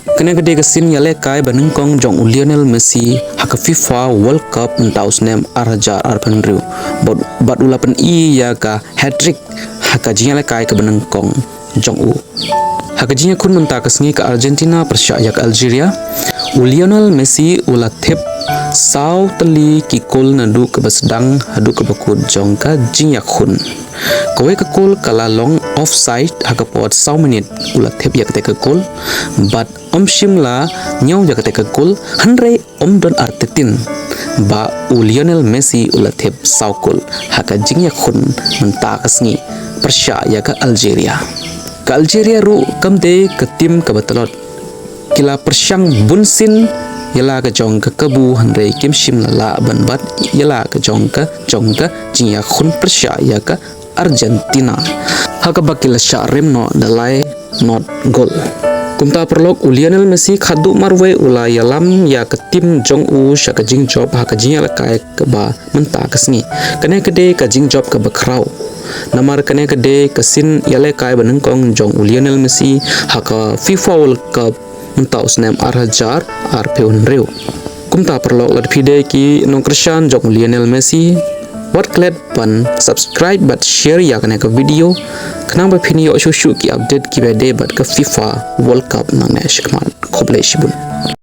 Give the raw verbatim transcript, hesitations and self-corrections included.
Kane ka dei ka sien ïalehkai ba nyngkong jong u Lionel Messi ha ka FIFA World Cup mynta u snem ar hajar arphew hynriew. Bad, bad u la pyni ïa ka hat-trick ha ka jingïalehkai kaba nyngkong jong u. Ha ka jingïakhun mynta ka sngi ka Argentina pyrshah ïa ka Algeria, u Lionel Messi u la thep saw tylli ki kol naduh kaba sdang haduh kaba kut jong ka jingïakhun. Kawei ka kol ka la long offside ha ka por saw minit u la thep ïa kata ka kol, bad ym shym la ñiew ïa kata ka kol, hynrei ym don artatien ba u Lionel Messi u la thep saw kol ha ka jingïakhun mynta ka sngi pyrshah ïa ka Algeria. Ka Algeria ruh kam dei ka tim kaba tlot. Ki la pyrshang bunsien ïa la ka jong ka kabu, hynrei kim shym la lah ban bat ïa la ka jong ka jong ka jingïakhun pyrshah ïa ka Argentina, ha kaba ki la shah rem noh da lai not gol. Kumta paralok, u Lionel Messi khadduh marwei u la ïalam ïa ka tim jong u sha ka jingjop ha ka jingïalehkai kaba mynta ka sngi. Kane ka dei ka jingjop kaba khraw, namar kane ka dei ka sien ïalehkai ba nyngkong jong u Lionel Messi ha ka FIFA World Cup mynta u snem ar hajar arphew hynriew. Kumta paralok, lada phi dei ki nongkyrshan jong u Lionel Messi, wat klet ban subscribe bad share ïa kane ka video, khnang ba phin ïoh shuh shuh ki update kiba dei bad ka FIFA World Cup nangne shakhmat. Khublei shibun.